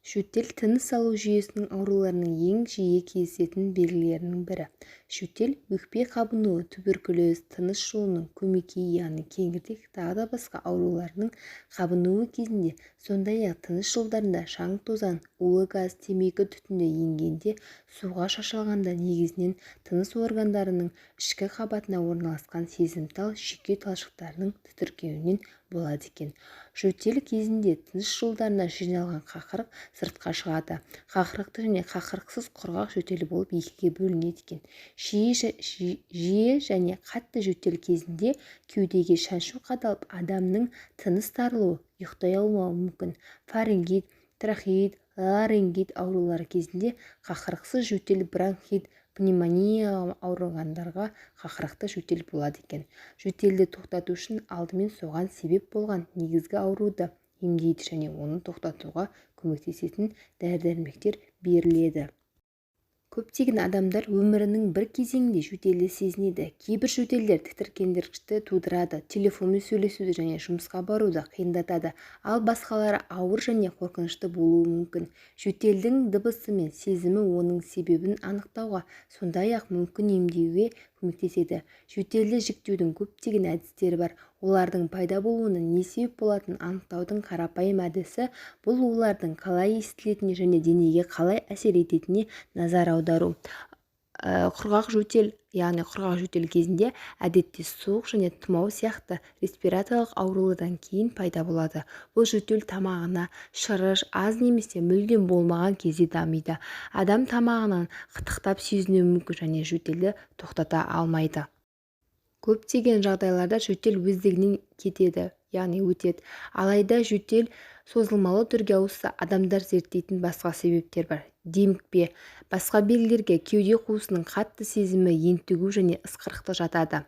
Жөтел тыныс алу жүйесінің ауруларының ең жиі кездесетін белгілерінің бірі. Жөтел өкпе қабынуы, туберкулез, тыныс жолының көмекей, яғни кеңірдек, тағы да басқа ауруларының қабынуы кезінде, сондай-ақ тыныс жолдарына шаң-тозаң, улы газ, темекі түтіні енгенде, суға шашылғанда, негізінен тыныс органдарының ішкі қабатына орналасқан сезімтал жүйке талшықтарының тітіркенуінен болады екен. Жөтел кезінде тыныс жолдарына жиналған қақырық сыртқа шығады. Қақырықты және қақырықсыз құрғақ жөтел болып екіге бөлінеді екен. Жиі және қатты жөтел кезінде кеудеге шаншу қадалып, адамның тыныс тарылуы, ұйықтай алмауы мүмкін. Фарингит, трахеит, ларингит аурулары кезінде қақырықсыз жөтел, бронхит, пневмонияға ауырғандарға қақырықты жөтел болады екен. Жөтелді тоқтату үшін алдымен соған себеп болған негізгі ауруды емдейді және оны тоқтатуға көмектесетін дәрі-дәрмектер беріледі. Көптеген адамдар өмірінің бір кезеңінде жөтелді сезінеді. Кейбір жөтелдер тітіркендіргішті тудырады, телефонмен сөйлесуді және жұмысқа баруды қиындатады, ал басқалары ауыр және қорқынышты болуы мүмкін. Жөтелдің дыбысы мен сезімі оның себебін анықтауға, сондай-ақ мүмкін емдеуге көмектеседі. Жөтелді жіктеудің көптеген әдістері бар. Олардың пайда болуына не себеп болатынын анықтаудың қарапайым әдісі бұл олардың қалай естілетініне және денеге қалай әсер ететініне назар аудару. Құрғақ жөтел, яғни құрғақ жөтел кезінде әдетте суық және тұмау сияқты респираторлық аурулардан кейін пайда болады. Бұл жөтел тамағына шырыш аз немесе мүлдем болмаған кезде дамиды. Адам тамағынан қытықтап сезінуі мүмкін және жөтелді тоқтата алмайды. Көптеген жағдайларда жөтел өздігінен кетеді, яғни өтеді. Алайда жөтел созылмалы түрге ауысса, адамдар зерттейтін басқа себептер бар. Демікпе. Басқа белгілерге кеуде қуысының қатты сезімі, ентігу және ысқырықты жатады.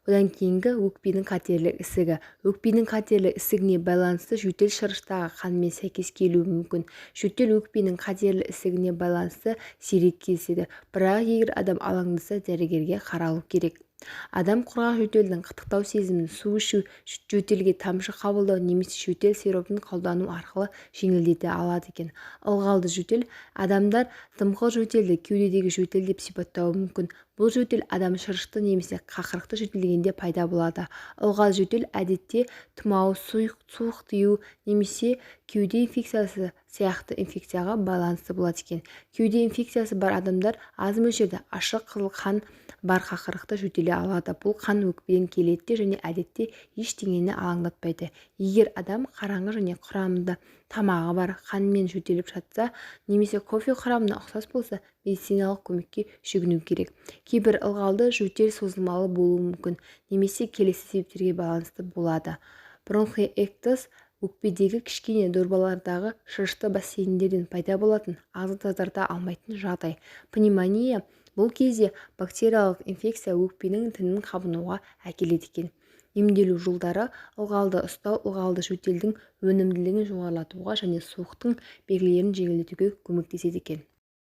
Одан кейінгі өкпенің қатерлі ісігі. Өкпенің қатерлі ісігіне байланысты жөтел шырыштағы қанмен сәйкес келуі мүмкін. Жөтел өкпенің қатерлі ісігіне байланысты сирек кездеседі, бірақ егер адам алаңдаса, дәрігерге қаралу керек. Адам құрғақ жөтелдің қытықтау сезімін су ішу, жөтелге тамшы қабылдау немесе жөтел сиропын қолдану арқылы жеңілдете алады екен. Ылғалды жөтел. Адамдар дымқыл жөтелді кеудедегі жөтел деп сипаттауы мүмкін. Бұл жөтел адам шырышты немесе қақырықты жөтелгенде пайда болады. Ылғал жөтел әдетте тұмау, суық тию немесе кеуде инфекциясы сияқты инфекцияға байланысты болады екен. Кеуде инфекциясы бар адамдар аз мөлшерде ашық қызыл қан бар қақырықты жөтеле алады. Бұл қан өкпеден келеді және әдетте ештеңені алаңдатпайды. Егер адам қараңғы және құрамында тамағы бар қанмен жөтеліп жатса немесе кофе құрамына ұқсас болса, медициналық көмекке жүгіну керек. Кейбір ылғалды жөтел созылмалы болуы мүмкін немесе келесі себептерге байланысты болады: бронхоэктаз, өкпедегі кішкене дорбалардағы шырышты бассейндерден пайда болатын ағза тазарта алмайтын жағдай; пневмония, бұл кезде бактериялық инфекция өкпенің тінін қабынуға әкеледі екен. Емделу жолдары: ылғалды ұстау ылғалды жөтелдің өнімділігін жоғарылатуға және суықтың белгілерін жеңілдетуге көмектеседі екен.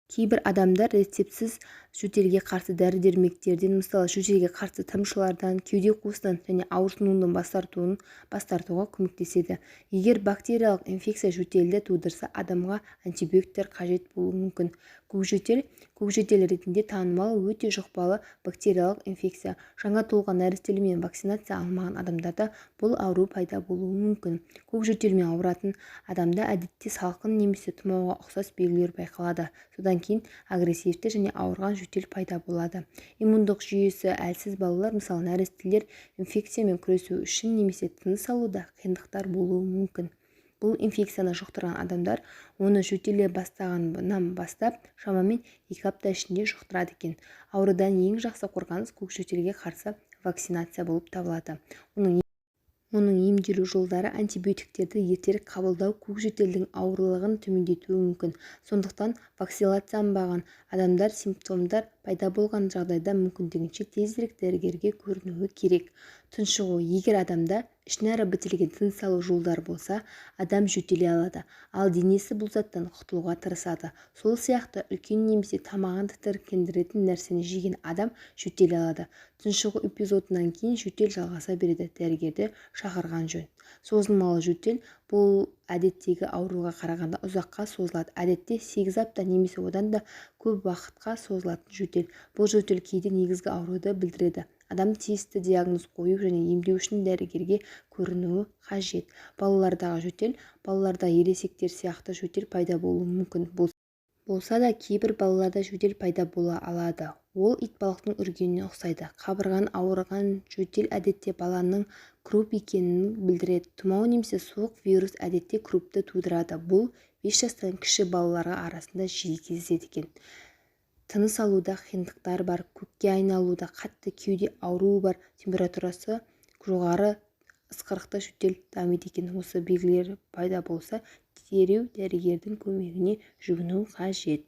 Кейбір адамдар рецептсіз жөтелге қарсы дәрі-дәрмектерден, мысалы, жөтелге қарсы тамшылардан, кеуде қуысынан және ауырсынудан бас тартуға көмектеседі. Егер бактериялық инфекция жөтелді тудырса, адамға антибиотиктер қажет болуы мүмкін. Көкжөтел. Көкжөтел ретінде танымал өте жұқпалы бактериялық инфекция. Жаңа туылған нәрестелер мен вакцинация алмаған адамдарда бұл ауру пайда болуы мүмкін. Көкжөтелмен ауыратын адамда әдетте салқын немесе тұмауға ұқсас белгілер байқалады, содан кейін агрессивті және ауырған жөтел пайда болады. Иммундық жүйесі әлсіз балалар, мысалы, нәрестелер, инфекциямен күресу үшін немесе тыныс алуда қиындықтар болуы мүмкін. Бұл инфекцияны жұқтырған адамдар оны жөтеле бастағаннан бастап шамамен 2 апта ішінде жұқтырады екен. Аурудан ең жақсы қорғаныс көкжөтелге қарсы вакцинация болып табылады. Оның емделу жолдары: антибиотиктерді ертерек қабылдау көкжөтелдің ауырлығын төмендетуі мүмкін. Сондықтан вакцинацияланбаған адамдар симптомдар пайда болған жағдайда мүмкіндігінше тезірек дәрігерге көрінуі керек. Тұншығу. Егер адамда ішінара бітелген тыныс алу жолдары болса, адам жөтеле алады, ал денесі бұл заттан құтылуға тырысады. Сол сияқты үлкен немесе тамағын тітіркендіретін нәрсені жеген адам жөтеле алады. Тұншығу эпизодынан кейін жөтел жалғаса береді, дәрігерді шақырған жөн. Созылмалы жөтел. Бұл әдеттегі ауруға қарағанда ұзаққа созылады, әдетте 8 апта немесе одан да көп уақытқа созылатын жөтел. Бұл жөтел кейде негізгі ауруды білдіреді. Адам тиісті диагноз қою және емдеу үшін дәрігерге көрінуі қажет. Балалардағы жөтел. Балаларда ересектер сияқты жөтел пайда болуы мүмкін болса да, кейбір балаларда жөтел пайда бола алады. Ол итбалықтың үргеніне ұқсайды. Қабырған ауырған жөтел әдетте баланың круп екенін білдіреді. Тұмау немесе суық вирус әдетте крупты тудырады. Бұл 5 жастан кіші балаларға арасында жиі кездеседі екен. Тыныс алуда қиындықтар бар, көкке айналуда, қатты кеуде ауруы бар, температурасы жоғары, ысқырықты жөтел дамиды екен. Осы белгілер пайда болса, дереу дәрігердің көмегіне жүгіну қажет.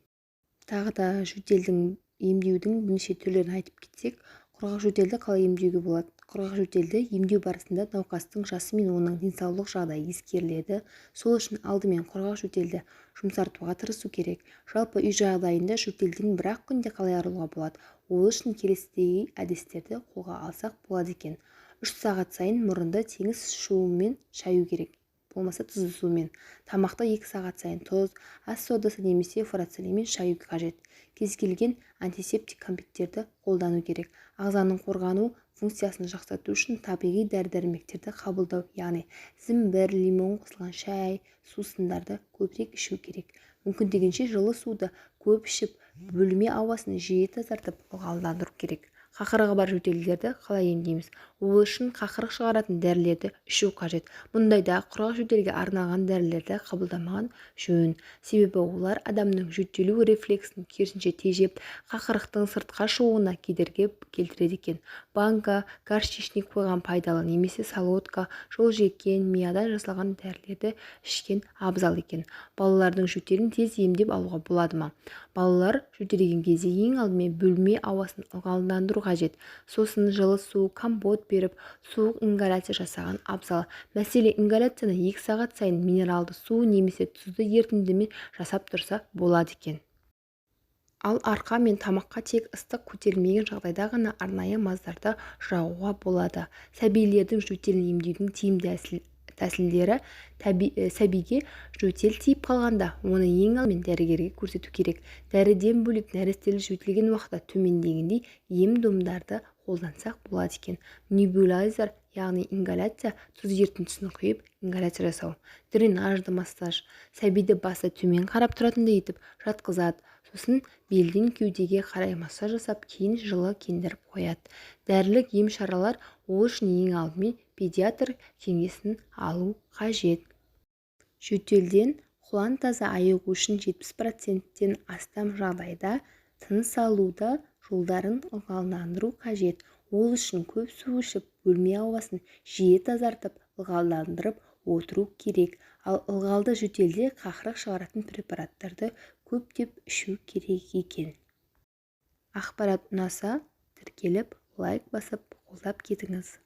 Тағы да жөтелдің емдеудің бірнеше түрлерін айтып кетсек, құрғақ жөтелді қалай емдеуге болады? Құрғақ жөтелді емдеу барысында науқастың жасы мен оның денсаулық жағдайы ескеріледі. Сол үшін алдымен құрғақ жөтелді жұмсартуға тырысу керек. Жалпы үй жағдайында жөтелден бір-ақ күнде қалай арылуға болады? Ол үшін келесідей әдістерді қолға алсақ болады екен. 3 сағат сайын мұрынды теңіз шуымен шаю керек, болмаса тұзды сумен. Тамақты 2 сағат сайын тұз, ас содасы немесе фурацилинмен шаю қажет. Кез келген антисептик кәмпиттерді қолдану керек. Ағзаның қорғану функциясын жақсарту үшін табиғи дәрі-дәрмектерді қабылдау, яғни зімбір, лимон қосылған шай, сусындарды көбірек ішу керек. Мүмкіндігінше жылы суды көп ішіп, бөлме ауасын жиі тазартып, ылғалдандыру керек. Қақырығы бар жөтелдерді қалай емдейміз? Ол үшін қақырық шығаратын дәрілерді ішу қажет. Мұндайда құрғақ жөтелге арналған дәрілерді қабылдамаған жөн. Себебі олар адамның жөтелу рефлексін керісінше тежеп, қақырықтың сыртқа шығуына кедергі келтіреді екен. Банка, горчичник қойған пайдалы немесе солодка, жолжекен, миядан жасалған дәрілерді ішкен абзал екен. Балалардың жөтелін тез емдеп алуға болады ма? Балалар жөтелеген кезде ең алдымен бөлме ауасын ылғалдандыру қажет. Сосын жылы су, компот беріп, суық ингаляция жасаған абзал. Мәселе, ингаляцияны 2 сағат сайын минералды су немесе тұзды ерітіндімен жасап тұрса болады екен. Ал арқа мен тамаққа тек ыстық көтерілмеген жағдайда ғана арнайы маздарды жағуға болады. Сәбилердің жөтелін емдеудің тиімді тәсілдері. Сәбиге жөтел тиіп қалғанда, оны ең алдымен дәрігерге көрсету керек. Дәріден бөлек нәрестелер жөтелген уақытта төмендегіндей ем-домдарды қолдансақ болады екен. Небулайзер, яғни ингаляция, тұз ерітіндісін құйып, ингаляция жасау. Дренажды массаж. Сәбиді басы төмен қарап тұратындай етіп жатқызады. Сосын белден кеудеге қарай массаж жасап, кейін жылы киіндіріп қояды. Дәрілік ем-шаралар. Ол үшін ең алдымен педиатр кеңесін алу қажет. Жөтелден құлан таза айығу үшін 70%-тен астам жағдайда тыныс алуда жолдарын ылғалдандыру қажет. Ол үшін көп су ішіп, бөлме ауасын жиі тазартып, ылғалдандырып отыру керек. Ал ылғалды жөтелде қақырық шығаратын препараттарды көптеп ішу керек екен. Ақпарат ұнаса, тіркеліп, лайк басып, қолдап кетіңіз.